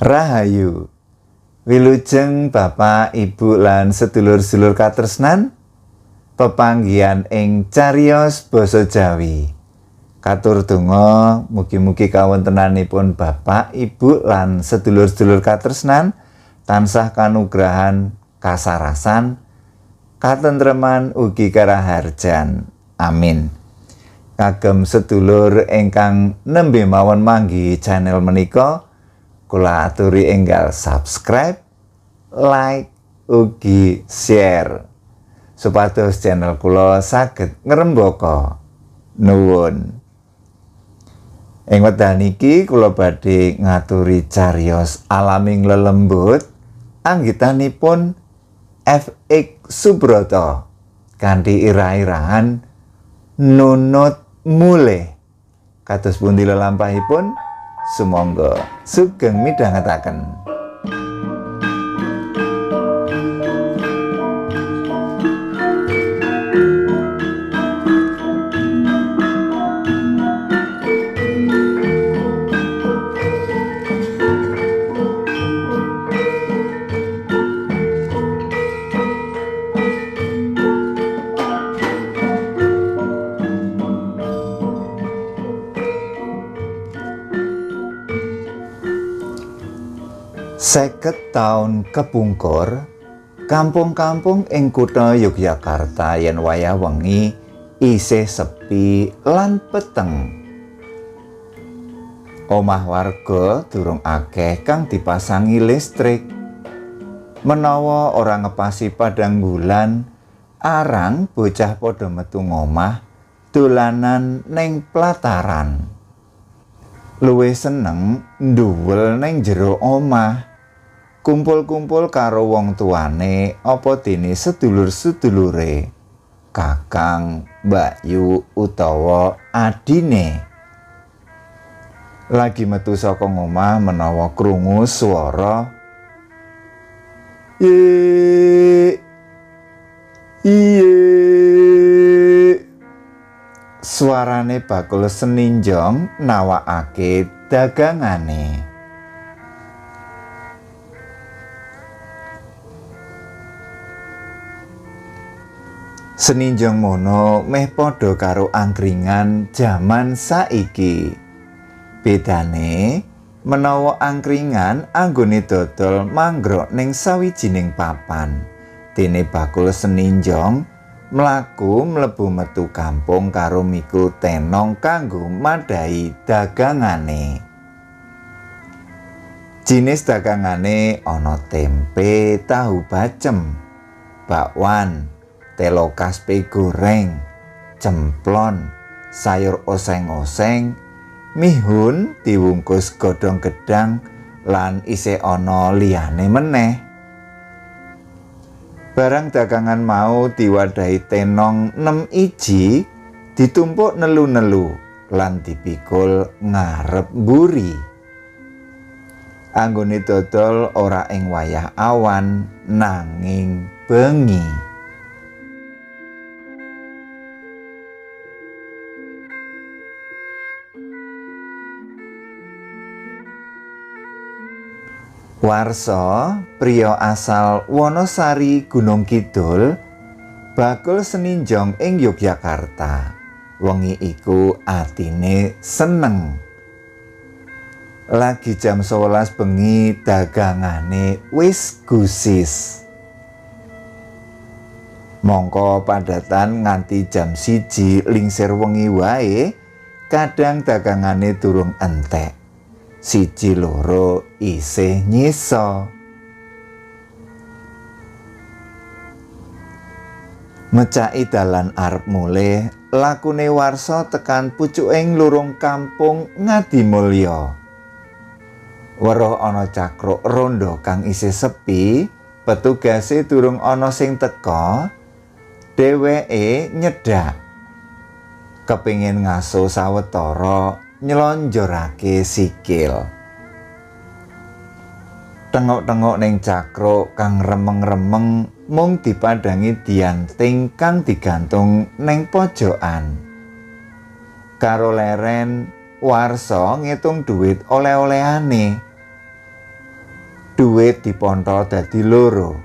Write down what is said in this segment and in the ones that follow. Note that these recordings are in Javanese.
Rahayu. Wilujeng Bapak, Ibu lan sedulur-sedulur katresnan pepanggihan ing cariyos basa Jawi. Katur donga mugi-mugi kawontenanipun Bapak, Ibu lan sedulur-sedulur katresnan tansah kanugrahan kasarasan, katentreman ugi karaharjan. Amin. Kagem sedulur ingkang nembe mawon manggihi channel menika, kula aturi enggal subscribe, like, ugi share supados channel kula saged ngrembaka. Nuwun. Ing wekdal niki kula badhe ngaturi cariyos alaming lelembut anggitanipun FX Subroto kanthi irah-irahan nunut mulih. Kados pundi lelampahipun? Sumangga sugeng midhangetaken. Seket taun kepungkur, kampung-kampung ing kutha Yogyakarta yen wayah wengi isih sepi lan peteng. Omah warga durung akeh kang dipasangi listrik. Menawa ora ngepasi padhang bulan, arang bocah padha metu ngomah dolanan ning plataran. Luwih seneng nduwel ning jero omah. Kumpul-kumpul karo wong tuane apa dene sedulur-sedulure, kakang, mbakyu utawa adine. Lagi metu saka ngomah menawa krungu swara ye iye, suarane bakul seninjong nawakake dagangane. Seninjong mono meh padha karo angkringan jaman saiki. Bedane menawa angkringan anggone dodol manggrok ning sawijining papan, dene bakul seninjong mlaku mlebu metu kampung karo mikul tenong kanggo madhahi dagangane. Jinis dagangane ana tempe, tahu bacem, bakwan, telo kaspe goreng, cemplon, sayur oseng-oseng, mihun diwungkus godhong gedang lan isih ana liyane meneh. Barang dagangan mau diwadahi tenong 6 iji, ditumpuk nelu-nelu lan dipikul ngarep mburi. Anggone dodol ora ing wayah awan nanging bengi. Warsa, priya asal Wonosari Gunung Kidul, bakul seninjong ing Yogyakarta. Wengi iku atine seneng. Lagi jam 11 bengi dagangane wis gusis. Mongko padatan nganti jam 1 lingsir wengi wae, kadang dagangane durung entek. 1 2 isih nyisa. Mecaki dalan arep mulih, lakune Warsa tekan pucuking lurung kampung Ngadimulya. Weruh ana cakruk rondo kang isih sepi, petugase durung ana sing teka, dheweke nyedak. Kepingin ngaso sawetara nyelonjorake sikil. Tengok-tengok ning cakruk kang remeng-remeng mung dipadangi dianting kang digantung ning pojokan. Karo leren Warsa ngitung duit oleh-olehane. Duit dipontol dadi loro.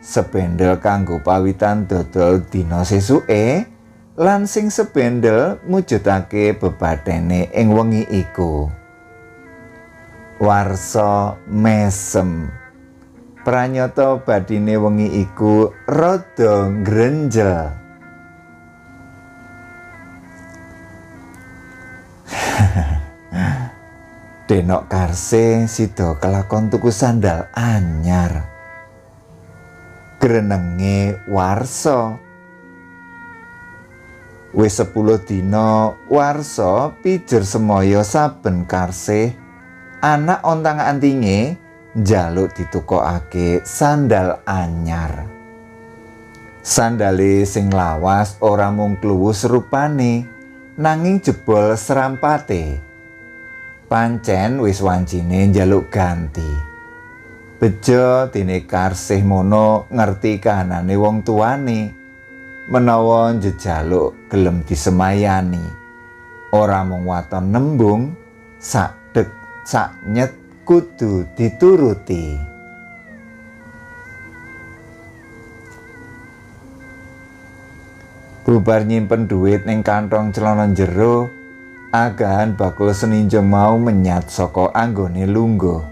Sebendel kanggo pawitan dodol dina sesuke lan sing sebendel mujudake bebathene ing wengi iku. Warsa mesem. Pranyata badine wengi iku rada ngrenjel. Denok Karse sida kelakon tuku sandal anyar. Grenenge Warsa. Wis 10 dina Warsa pijer semaya saben Karse anak ontang-antinge njaluk ditukokake sandal anyar. Sandale sing lawas ora mung kluwus rupane, nanging jebol serampate. Pancen wis wancine njaluk ganti. Bejo dene Karsih mono ngerti kahanane wong tuane. Menawa njejaluk gelem disemayani. Ora mung waton nembung, sak dek sak nyet kudu dituruti. Bubar nyimpen duit ning kantong celana jero, agahan bakul seninjong mau menyat saka anggone lungguh.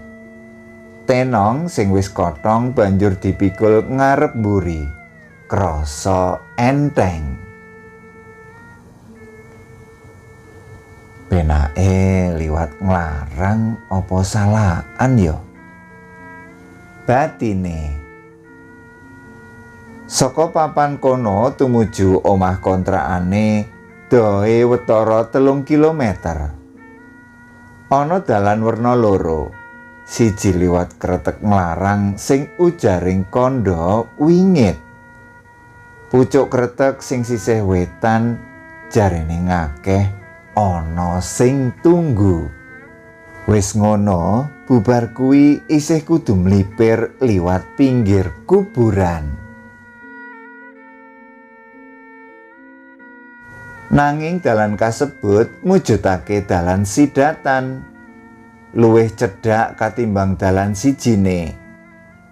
Tenong sing wis kotong banjur dipikul ngarep mburi. Krasa enteng. Penake liwat nglarang apa salahan ya? Batine. Saka papan kono tumuju omah kontrakane dohe wetara 3 kilometer. Ana dalan werna loro. Siji liwat kretek nglarang sing ujaring kandha wingit. Pucuk kretek sing sisih wetan jarene ngakeh ana sing tunggu. Wis ngono, bubar kuwi isih kudu mlipir liwat pinggir kuburan. Nanging dalan kasebut mujudake dalan sidatan, luwih cedhak katimbang dalan sijine.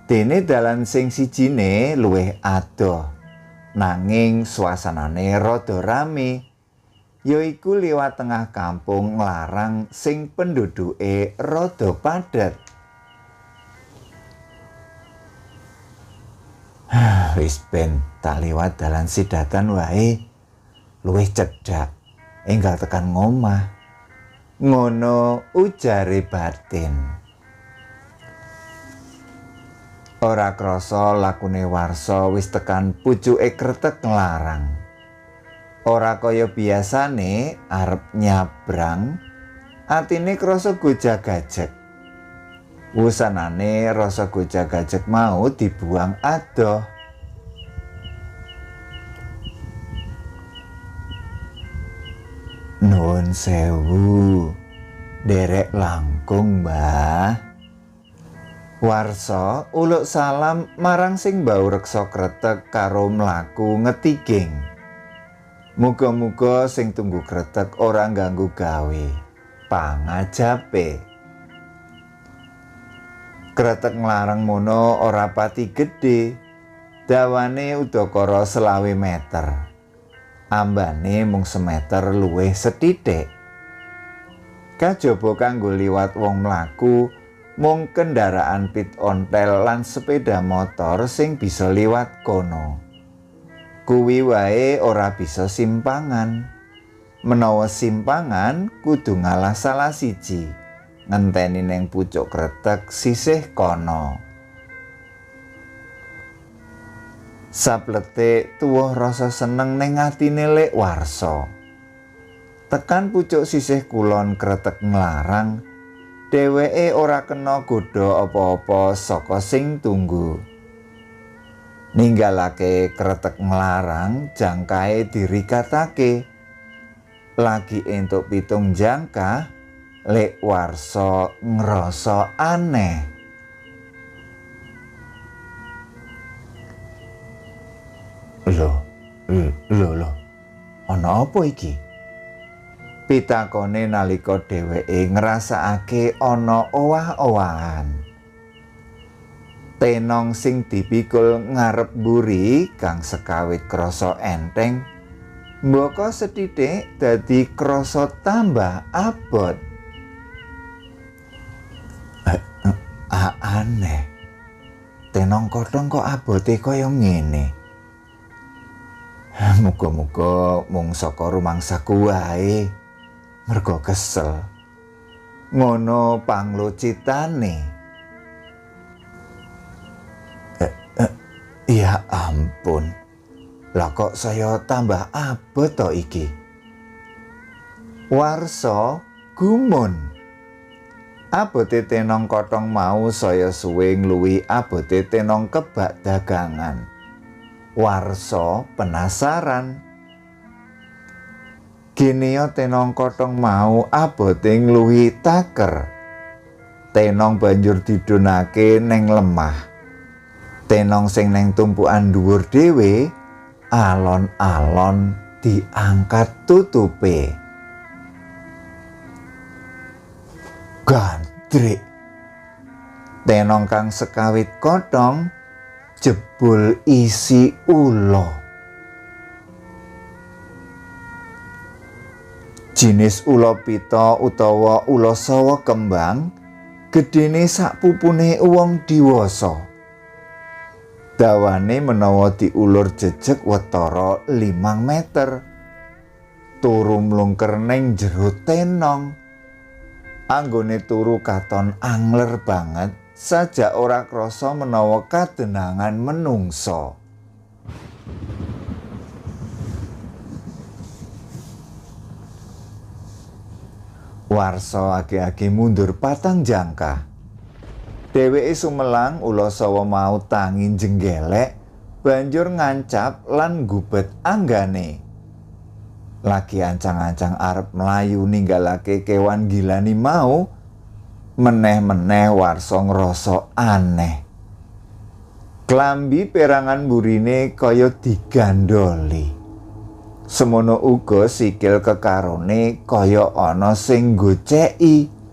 Dene dalan sing sijine luwih adoh, nanging suasanane rada rame, yaiku liwat tengah kampung Nglarang sing penduduke rada padet. Wis ben tak liwat dalan sidatan wae. Luwih cedhak enggal tekan ngomah. Ngono ujare batin. Ora krasa lakune Warsa wis tekan pucuke kretek Nglarang. Ora kaya biasane arep nyabrang, atine krasa gojag-gajeg. Wusanane rasa gojag-gajeg mau dibuang adoh. Nuwun sewu, derek langkung, Mbah. Warsa uluk salam marang sing mbau reksa kretek karo mlaku ngetiging. Muga-muga sing tunggu kretek ora ngganggu gawe. Pangajape. Kretek Nglarang mono ora pati gedhe. Dawane udakara 25 meter. Ambane mung semeter luwih sethithik. Kajaba kanggo liwat wong mlaku, mung kendaraan pit ontel lan sepeda motor sing bisa liwat kono. Kuwi wae ora bisa simpangan. Menawa simpangan kudu ngalah salah siji, ngenteni neng pucuk kretek sisih kono. Saplete tuwuh rasa seneng ning atine Lek Warsa. Tekan pucuk sisih kulon kretek Nglarang, dheweke ora kena godha apa-apa saka sing tunggu. Ninggalake kretek Nglarang, jangkae dirikatake. Lagi entuk 7 jangkah, Lek Warsa ngrasa aneh. Lho, ana apa iki? Pitakone nalika dheweke ngrasakake ana owah-owahan. Tenong sing dipikul ngarep mburi kang sekawit krasa enteng, mbaka sethithik dadi krasa tambah abot. Aneh. Tenong kotong kok abote kaya ngene. Muga-muga mung saka rumangsaku wae. Mergo kesel. Ngono panglocitane. Ya ampun. Lah kok saya tambah abot to iki. Warsa gumun. Abote tenong kotong mau saya suwe ngluwihi abote tenong kebak dagangan. Warsa penasaran. Gineya tenong kotong mau abote ngluwihi taker. Tenong banjur didunake neng lemah. Tenong sing neng tumpukan dhuwur dhewe alon-alon diangkat tutupe. Gandrik. Tenong kang sekawit kotong jebul isi ula. Jinis ula pita utawa ula sawa kembang gedene sak pupune wong diwasa. Dawane menawa diulur jejeg watara 5 meter. Turu mlungker ning jero tenong. Anggone turu katon angler banget, sajak ora krasa menawa kadenangan menungsa. Warsa age-age mundur 4 jangkah. Dheweke sumelang ula sawa mau tangi jenggelek, banjur ngancap lan gubet anggane. Lagi ancang-ancang arep mlayu ninggalake kewan gilani mau, meneh-meneh Warsa ngrasa aneh. Klambi perangan burine kaya digandoli. Semono uga sikil kekarone kaya ana sing goceki.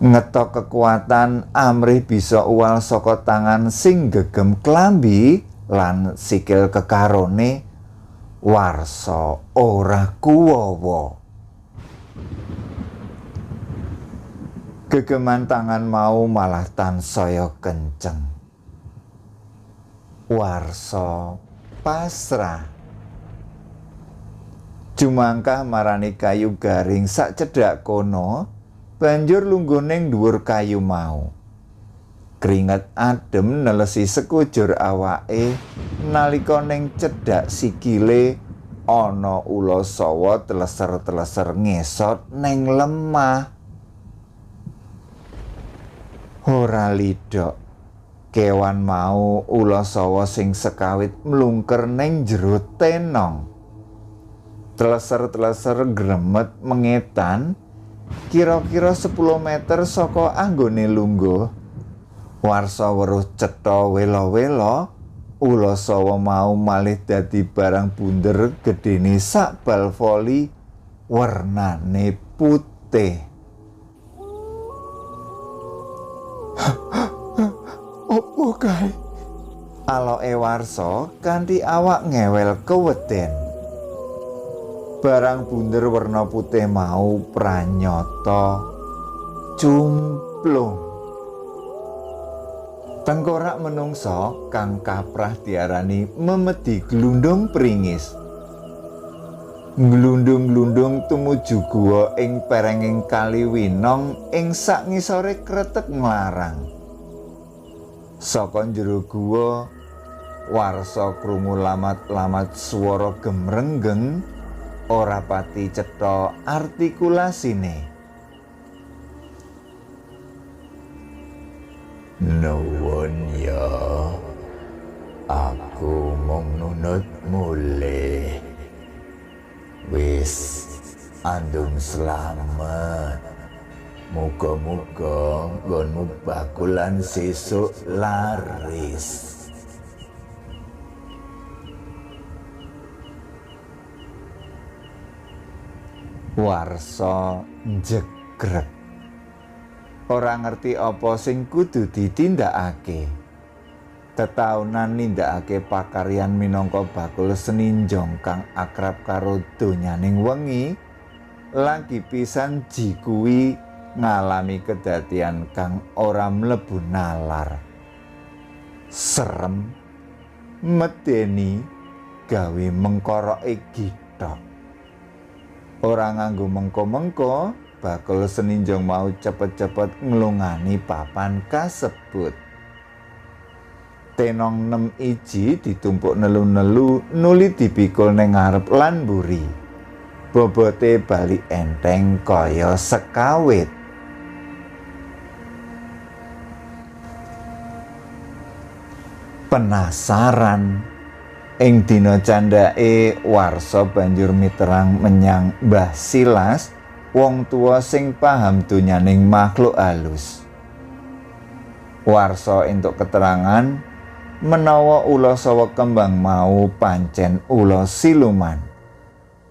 Ngetok kekuatan amrih bisa uwal saka tangan sing gegem klambi lan sikil kekarone, Warsa ora kuwawa. Gegeman tangan mau malah tansaya kenceng. Warsa pasrah. Jumangkah marani kayu garing sak cedhak kono, banjur lungguh ning dhuwur kayu mau. Kringet adem nelesi sekujur awake nalika ning cedhak sikile ana ula sawa teleser-teleser ngesot ning lemah. Ora lidhok, kewan mau ula sawa sing sekawit mlungker ning jero tenong. Teleser-teleser gremet mengetan kira-kira 10 meter saka anggone lungguh. Warsa weruh cetha wela-wela, ula sawa mau malih dadi barang bunder gedene sak bal voli wernane putih. Opo kae? Aloke Warsa kanthi awak ngewel keweden. Barang bunder werna putih mau pranyata cumplung. Tengkorak menungsa kang kaprah diarani memedi glundung pringis. Glundung-glundung tumuju guwa ing perenging Kali Winong ing sak ngisore kretek nglarang. Saka njero guwa Warsa krungu lamat-lamat swara gemrenggeng ora pati cetha artikulasine. Nuwun ya, aku mung nunut mulih. Wis andung slamet. Muga-muga nggonmu bakulan sesuk laris. Warsa njegrek. Ora ngerti apa sing kudu ditindakake. Tetaunan nindakake pakaryan minangka bakul seninjong kang akrab karo donyaning wengi, lagi pisan ji kuwi ngalami kedadian kang ora mlebu nalar. Serem, medeni, gawe mengkoroke githok. Ora nganggo mengko-mengko, bakul seninjong mau cepet-cepet nglungani papan kasebut. Tenong 6 iji ditumpuk nelu-nelu nuli dipikul ning ngarep lan mburi. Bobote bali enteng kaya sekawit. Penasaran ing dina candhake, Warsa banjur miterang menyang Mbah Silas, wong tuwa sing paham donyaning makhluk halus. Warsa entuk keterangan menawa ula sawa kembang mau pancen ula siluman.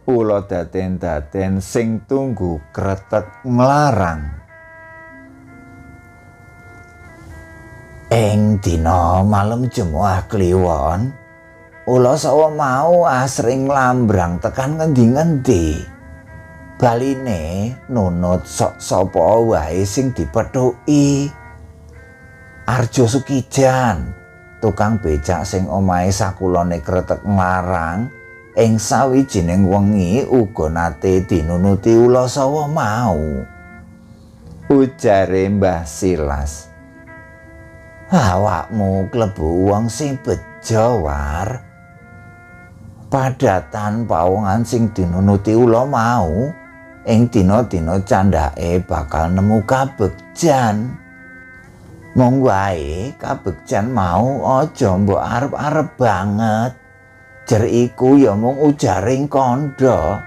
Ula daden-daden sing tunggu kretek nglarang. Ing dina malem Jemuah Kliwon, ula sawa mau asring nglambrang tekan ngendi-ngendi. Baline nunut sok sapa wae sing dipethuki. Arjo Sukijan, tukang becak sing omahe sakulone kretek nglarang, ing sawijining wengi uga nate dinunuti ula sawa mau. Ujare Mbah Silas. Awakmu klebu wong sing bejo, War. Padatan pawongan sing dinunuti ula mau ing dina-dina candhake bakal nemu kabegjan. Mung wae kabegjan mau aja mbok arep-arep banget. Jer iku ya mung ujaring kandha.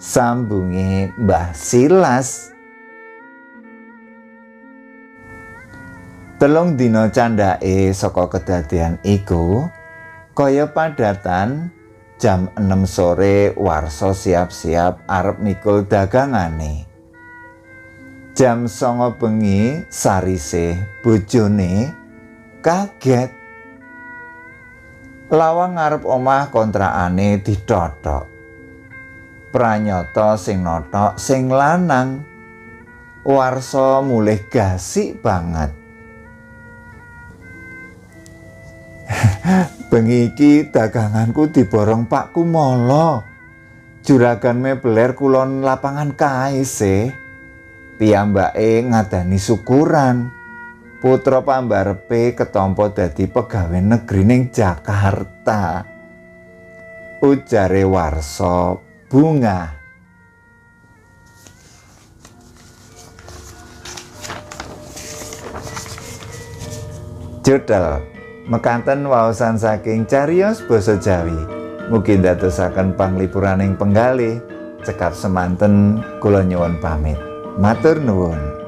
Sambunge Mbah Silas. 3 dina candhake saka kedadian iku, kaya padatan jam 6 sore Warsa siap-siap arep mikul dagangane. Jam 9 bengi Sarise bojone kaget. Lawang ngarep omah kontrakane dithothok. Pranyata sing nothok sing lanang. Warsa mulih gasik banget. Bengi iki daganganku diborong Pak Kumolo. Juragan mebeler kulon lapangan kae sih. Piyambake ngadani syukuran. Putra pambarepe ketampa dadi pegawe negeri ning Jakarta. Ujare Warsa bungah. Jodel mekaten waosan saking cariyos basa Jawi. Mugi ndadosaken panglipuraning penggalih. Cekap semanten kula nyuwun pamit. Matur nuwun.